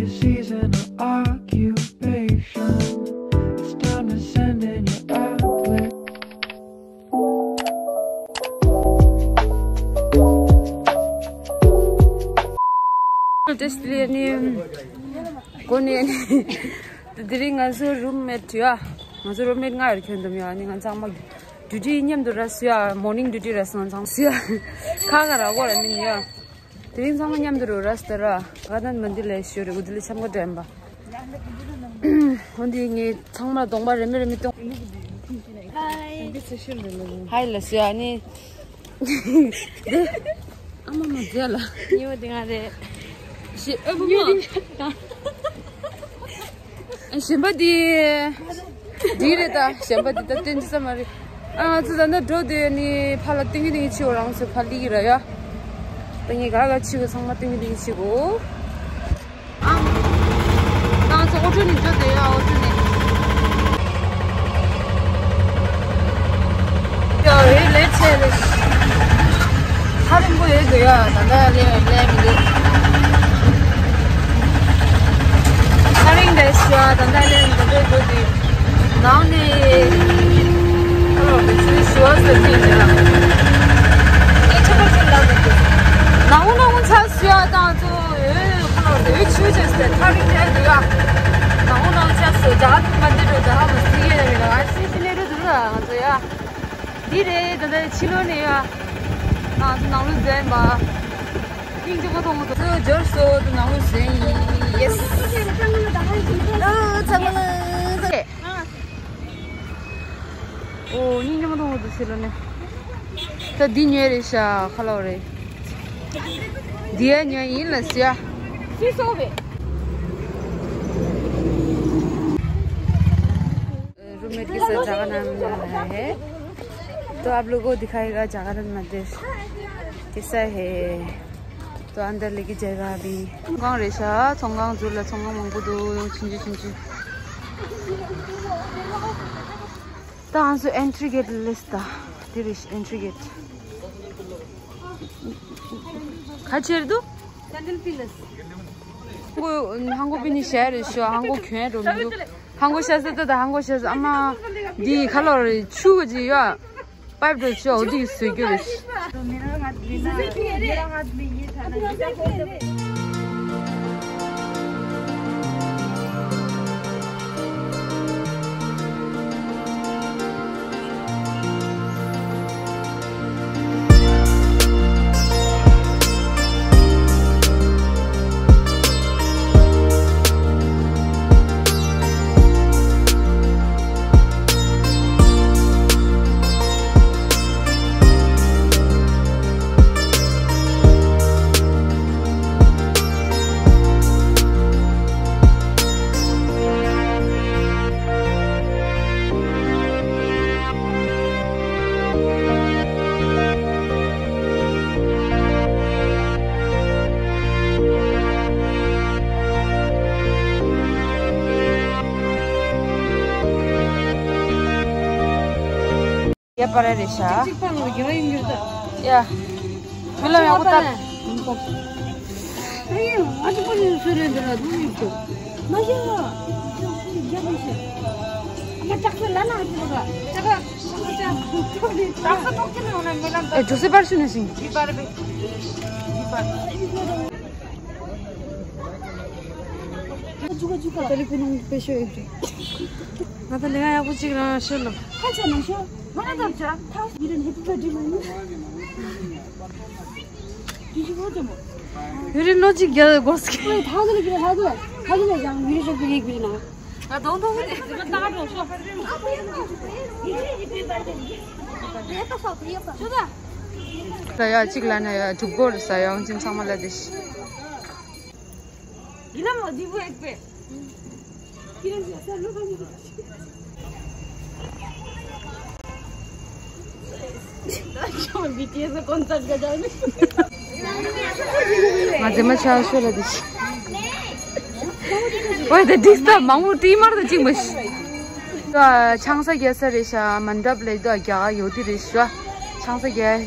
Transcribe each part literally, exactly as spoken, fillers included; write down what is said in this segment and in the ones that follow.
Season of occupation. It's time to send in your outlet. Test ལས་ནི་གོ་ནས་ནི་དེ་རིང་ང་ཚོ་རུམ་མེཊ་ཡོད། ང་ཚོ་རུམ་མེཊ་ལྔ་ཡོད། ཁྱོད་འདུམ་ཡོད། ནི་ང་ཚང་མ་ཌིའུ་ཊི་མཉམ་དུ་ར་སུ་ཡ། མོར་ནིང་ཌིའུ་ཊི་ར་སོང་ཚང་སུ་ཡ། ཁ་ཁ་ར་གོ་ར་མིན་ཡོད། དེ་རིང་ཚང་མ་མཉམ་དུ་རུ་ར་སྟེ་ར། ག་ནན་མན་དི་ལས་ཤོར་རེ་འུ་དི་ལས་འཆམ་ག་དྲན་པ། འོན་ཏེ་ངས་ཚང་མ་གདོང་པ་རེ་མི་རེ་མི་གཏོང་། ཧའི། ཧའི་ལ་སུ་ཡ་ནི། ཨ་མ་མ་མཛེས་ལ། ཉི་མ་དེ་ང་རེད། ཞི་ཨ་བུ་མོ། གཞན་པ་དེ། འདི་རེད་ད། གཞན་པ་དེ་ད་སྟོན་རྒྱུ་ས་མ་རེད། ཨ་ང་ཚོ་ད་ནི་འགྲོ་དུས་ནི་ཕར་ལ་ཏིང་ངེ་ཏིང་ངེ་ཆི་བོ་རང་ཚོ་ཕར་ལི་གི་ར་ཡ། ད་ངས་ག་ག་ཆི་གི་ཚང་མ་ཏིང་ངེ་ཏིང་ངེ་ཆི་གོ། ཨང་། ང་ཚོ་ཨོ་ཊོ་ནས་འགྲོ་དེ་ཡ། ཨོ་ཊོ་ནས། ཡ་ཨེ་ལས་ཆེ་རེད། ཐག་རིང་པོ་ཡོད་དེ་ཡ། ད་ལྟ་ལས་ལས་མི་འདུག་ཐག་རིང་རེད་ཤག་ད་ལྟ་ལས་མི་འདུག་འགྲོ་དེ། ནང་ནས། ཨོ་བེ་ཆུ་ཞུ་བ་ཟེར་གྱི་ཡིན་ན། ངས་ཁྱོད་ཚོ་ལབ་འདུག་ནང་ནང་ཚ་སུ་ཡ་དང་ཚོ་ཡོད་ཁོ་ལ་ཡོད་ཆུ་ཅེས་ཏེ་ཐག་རིང་ཅན་འདུག་ཡ། ནང་ནང་ཚ་སུ་རྒྱ་གར་མ་འདི་འགྲོ་རྒྱ་གར་མ་སི་ཡ་རེད་ལ་ཨ་སི་སི་ནས་འགྲོ་འདུག་ལ་ང་ཚོ་ཡ། འདི་རེད་ད་ལྟ་ཕྱི་ལོགས་ནས་ཡ། ང་ཚོ་ནང་ལོགས་འཛེམ་པ། སྙིང་རྗེ་པོ་མཐོང་གི་འདུག་ཚོ་འབྱོར་སོ་དུ་ནང་ལོགས་འཛེམ་ཡིན། ཡེ་སི། ཨོ་ཚང་མ་ལ། ཨོ་སྙིང་རྗེ་མ་གཏོང་བ་དུ་ཕྱི་ལོགས་ནས། ད་འདི་ཉོས་རེད་ཤག་ཁ་ལོ་རེད། འདི་ཡ་ཉོས་ཡིན་ལ་ཟེར་ཡ། སུས་སོ་བས། रूममेट के साथ जाना है। तो आप लोगों को दिखाएगा जागरण मंदिर कैसा है। तो अंदर लेके जाएगा अभी। ཚོང་ཁང་རེད་ཤག་ཚོང་ཁང་ཟུར་ལ་ཚོང་ཁང་མང་པོ་འདུག་ཆུང་ཆུང་ཆུང་ཆུང་། ད་ང་ཚོ་ཨེན་ཊི་རི་གེ་ཊི་ལ་སླེབས་ད། འདི་རེད་ཨེན་ཊི་རི་གེ་ཊི། ག་ཕྱིར་འདུག་སེན་ཌལ་པི་ལ་སི། ཧང་གོ་པི་ནི་ཤ་རེད་ཤོ་ཧང་གོ་གྱོན་འགྲོ་མི་འདུག་ཧང་གོ་ཤ་ཟ་ད་ད་ཧང་གོ་ཤ་ཟ་ཨ་མ། འདི་ཁ་ལོ་རེད་ཆུ་ག་ཅི་ཡོད། པའིབ་འགྲོ་ཆོག་འདི་བཟོས་རྒྱུ་རེད། ཡ་པ་ར་རེད་ཤག་གཅིག་པ་ལ་རྒྱ་ཡིན་འགྱུར་ད། ཡ། མི་ལ་ཡག་པོ་ལྟ། ཨ་ཡེ་ཨ་ཅི་པ་ཡིན་སུ་རེད་འདི་ལ་དུ་ཡིན་ཏོ། མ་ཤེས་ལ། རྒྱ་མི་ཤེས། ཨ་མ་ལྕགས་སེ་ལ་ན་ཨ་ཅི་པ་ག་ལྕགས་ཁ་ལྕགས་ཁ་ལྕགས་ཁ་ལྕགས་ཁ་ལྕགས་ཁ་ལྕགས་ཁ་ལྕགས་ཁ་ལྕགས་ཁ་ལྕགས་ཁ་ལྕགས་ཁ་ལྕགས་ཁ་ལྕགས་ཁ་ལྕགས་ཁ་ལྕགས་ཁ་ལྕགས་ཁ་ལྕགས་ཁ་ལྕགས་ང་ད་ལས་ཀ་ཡག་པོ་ཅིག་རང་ཤོད་ལ། ཁ་ཆ་ན་ཤོ། ང་ད་ཆ། ཐག་ཡི་རན་ཧེ་པི་བར་ཌེ་མ་ནི། ཡི་རི་ལོ་ཅིག་རྒྱལ་དགོས་སྐད། ཐག་ལ་གི་ཐག་ལ་ཐག་ལ་ཡང་ཡི་རི་ཤོ་གི་གི་ན། ང་དོང་དོང་གི་ད་ད་འགྲོ་ཤོ། ད་ཡ་གཅིག་ལ་ན་ཡ་གྲུབ་གོ་རེ་ས་ཡང་ཅིན་ཚང་མ་ལ་དེ་ཤི། ཡིན་ན་མ་འདི་བོ་ཨེག་པེ། ཁྱེད་རང་ཚོ་ལོ་ག་ནས། ང་རྫི་མ་ཆ་ཤོད་ལ་དེ་ཤི། ཝེ་དེ་ཌིག་སྟ་མང་པོ་ཏི་མར་དུ་ཅིག་མ་ཤི། ཆང་ས་རྒྱ་ས་རེད་ཤག་མན་ཌབ་ལས་དུ་རྒྱ་ཡོད་དི་རེད་ཤག་ཆང་ས་རྒྱ།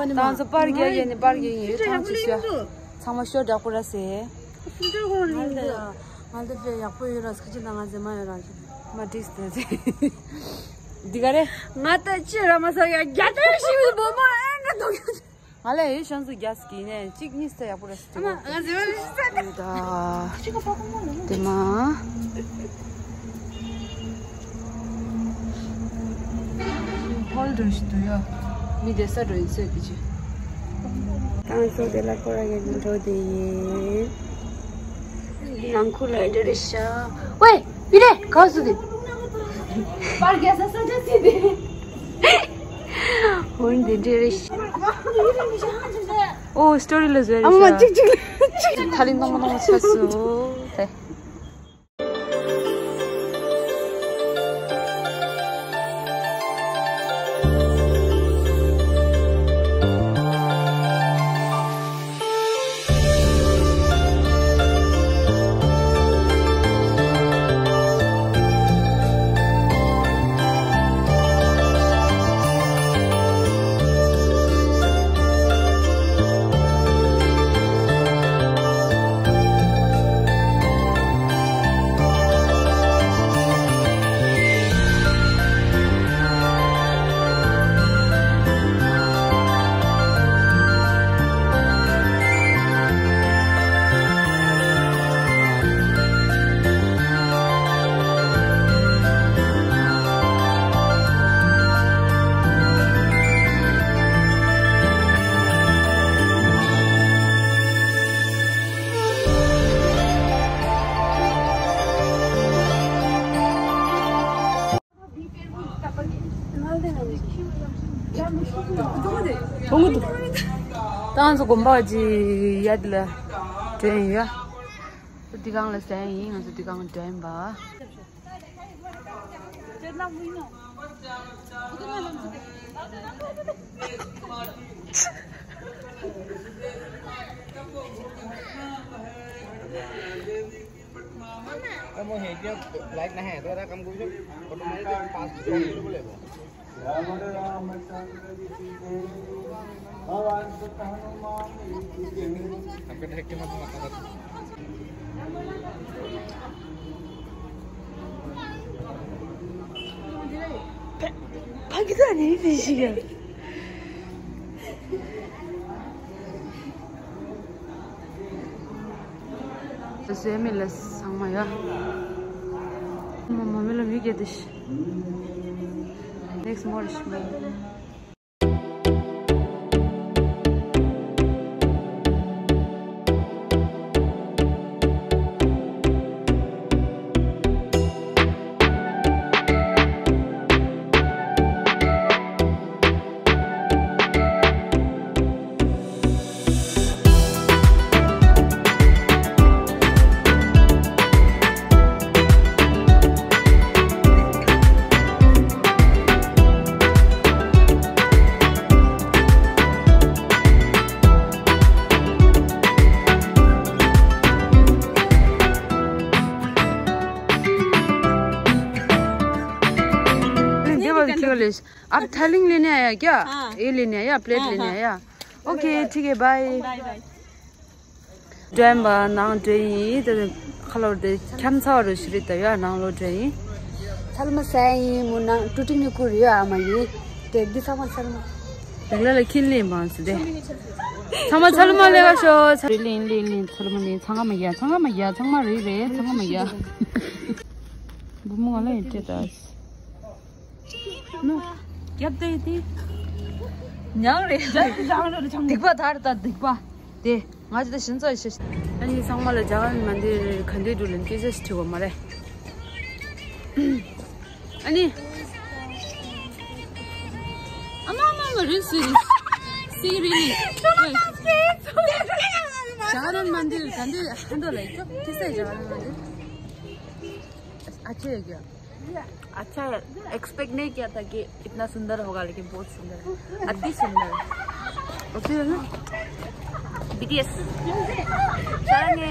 ད་ང་ཚོ་པར་རྒྱག་ཡས་ནི་པར་རྒྱག་ཡིན། ཡོད་ཐང་ཅིག་ཤོད། ཚང་མ་ཤོ་དྲག་པོ་ར་སེ། ང་ལ་དཔེ་ཡག་པོ་ཡོད་ར། ཁ་ཅིག་ན་ང་ཟེ་མ་ཡོད་ར། མ་འགྲིག་སྟེ། འདི་ག་རེ། ང་ད་ཅི་ར་མ་ས་ཡ་རྒྱ་ད་ཤི་བི་བོ་མོ་ཨེ་འདྲ་དོ། ང་ལ་ཡོད་ཤང་སུ་རྒྱ་སྐྱིད་ནས་གཅིག་གཉིས་ས་ཡག་པོ་ར་སེ། ཨ་མ་ང་ཟེ་མ་ལ་ཤི་ས་ད། དེ་མ། ཧོལ་འགྲོ་ཞིག་འདུག་ཡ། མི་བསྡད་ས་འགྲོ་ཡིན་ཚོད་ཀྱི་ཆེ། ཏང་ཚོ་དེ་ལ་ཁོ་ར་གི་འགྲོ་དེ་ཡིན། ནང་ཁུལ་ལ་འདྲ་རེ་ཤ། ཝེ། མི་རེ་ག་སུ་དེ། པར་རྒྱག་ས་ས་ཆ་སི་དེ། འོན་དེ་འདྲ་རེ་ཤ། ཨོ་སི་ཊོ་རི་ལ་བཟོས་རེ་ཤ། ཨ་མ་གཅིག་གཅིག་ལ་གཅིག་ཐ་ལི་ནོ་མོ་ནོ་མོ་ཆ་སོ། དེ། ཏང་ཚོ་དགོན་པ་ཅི་ཡ་དེ་ལ་འདྲེན་ཡ། འདི་གང་ལ་ཟན་ཡིན། ང་ཚོ་འདི་གང་འདྲེན་པ། ཕ་གི་ད་ནི་ཕི་ཞིག་ཡ། ཟས་མེད་ལ་ཚང་མ་ཡ། མ་མ་མེ་ལ་མི་གེ་དེ་ཤི། Next more ཤི་མ། आप थाली लेने आया क्या? हाँ। ये लेने आया, प्लेट हाँ, लेने हाँ। आया। ओके, ठीक है, बाय। Bye, bye. འགྲེམས་པ་ནང་འགྲེམས་ཡིན། དེ་ཁ་ལོར་དེ་འཁྱམ་ཚ་བ་རུ་ཤི་རི་ད་ཡོད། ནང་ལོ་འགྲེམས་ཡིན། ཚལ་མ་ཟས་ཡིན་མོ་ནང་ཀྲུ་ཀྲིང་ནི་ཀུ་རི་ཡོད་ཨ་མ་ཡིན། དེ་འདི་ཚང་མ་ཚལ་མ། དེ་ལ་ལ་ཁྱིན་ལེན་བང་སི་དེ། ཚང་མ་ཚལ་མ་ལེ་བ་ཤོ། ཚལ་ལེན་ལེན་ལེན་ཚལ་མ་ལེན། ཚང་མ་ཡ། ཚང་མ་ཡ། ཚང་མ་རེད་རེད། ཚང་མ་ཡ། བུ་མོ་ང་ལ་ཡིན་ཅེ་ད། ནོ། རྒྱབ་ལྟོས་ཏེ། མྱང་རེད། སྡིག་པ་དར་ད་སྡིག་པ། དེ་ང་ཅི་ད་ཤིན་ཙོ་ཤི། ཨ་ནི་ཚང་མ་ལ་ཇ་ག་རན་མན་དིར་ག་འདྲས་འདུག་ལན་སྐད་ཆ་ཞིག་དྲི་བ་མ་རེད། ཨ་ནི། ཨ་མ་མ་མ་རེད་སི་རི། སི་རི་ནི། ཇ་ག་རན་མན་དིར་ག་འདྲས་ཧན་འགྲོ་ལ་ཡིན་ཅོ། ཁི་སའི་ཇ་ག་རན་མན་དིར། ཨ་ཅེ་ཡ་གི། अच्छा, एक्सपेक्ट नहीं किया था कि इतना सुंदर होगा, लेकिन बहुत सुंदर है, अति सुंदर। ओके है ना? बीटीएस। सारंगे।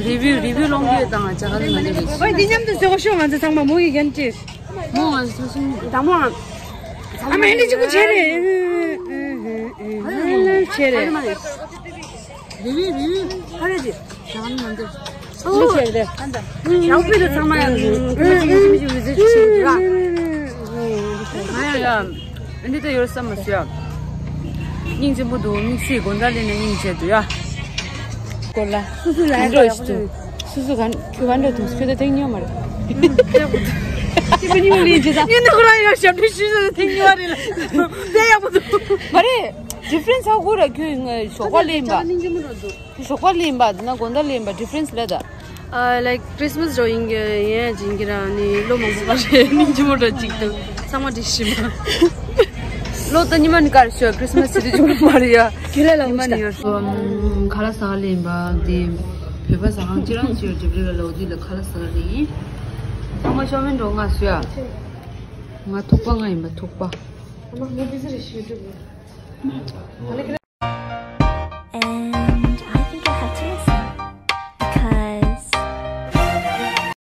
रिव्यू, रिव्यू लोंगे ता चाकल मने। भाई दिनम तो जोशो मान से संग मोई गंचे। मोई गंचे। दामो। हम हेली जी को छेरे। ཆེ་རེད། རེ་རེ་རེ་རེ་ཧ་རེ་ཅི། ཞང་མ་འདི། ཨོ་ཆེ་རེད། ཡང་པི་དུ་ཚང་མ་ཡང་ཁྱིམ་གྱི་བི་ཟི་ཆེ་ར། ང་ཡང་ཡང་འདི་ད་ཡོད་བསམ་མ་སོང་ཡ། སྙིང་རྗེ་མོ་འདུག་དམིགས་བསལ་དགོང་དག་ལས་ནས་སྙིང་རྗེ་འདུག་ཡ། སྐོར་ལ། སུ་སུ་ལ་འགྲོ་ཞིག་འདུག་སུ་སུ་ག་ཁྱོད་ག་འགྲོ་འདུག་ཁྱོད་ད་ཐེངས་ཉོ་མ་རེད། ཁྱོད་ཀྱི་མི་ལས་ཇི་ད། ངས་ནི་ཁོ་རང་ཡང་ཞབས་འདྲེན་ཞུས་ཟེར་ཐེངས་ཉོ་བ་རེད་ལ། དེ་ཡག་པོ་འདུག་མ་རེད། difference་ཧ་གོ་ར། ཁྱོད་ང་ཞོགས་པ་ལེན་པ། ཞོགས་པ་ལེན་པ་དེ་ན་དགོང་དག་ལེན་པ་difference་ལ་ད། ཨ་like Christmas་རོ་ཡིན་གྱི་ཡིན་ཡིན་གྱི་ར་ནི་ལོ་མང་པོ་པ་རེད། སྙིང་རྗེ་མོ་འདྲ་ཅིག་འདུག་ཚང་མ་འགྲིག་ཤི་མ། ལོ་ད་ཉི་མ་ནི་ཀར་ཤོ་Christmas་སི་དེ་བྱུང་མ་རེད་ཡ། ཁྱོད་ལ་ལ་ཉི་མ་ནི་ཡོད། ཁ་ལག་ཟ་ག་ལེན་པ་དེ་བོད་པ་ཟ་ཁང་ཅི་རང་ཅི་ཡོད་འགྲིམ་རེ་ལ་ལོ་དེ་ལ་ཁ་ལག་ཟ་ག་ལེན་ཡིན། ཚང་མ་ཤོ་མིན་འགྲོ་ང་སུ་ཡ། ང་ཐུག་པ་ང་ཡིན་པ་ཐུག་པ།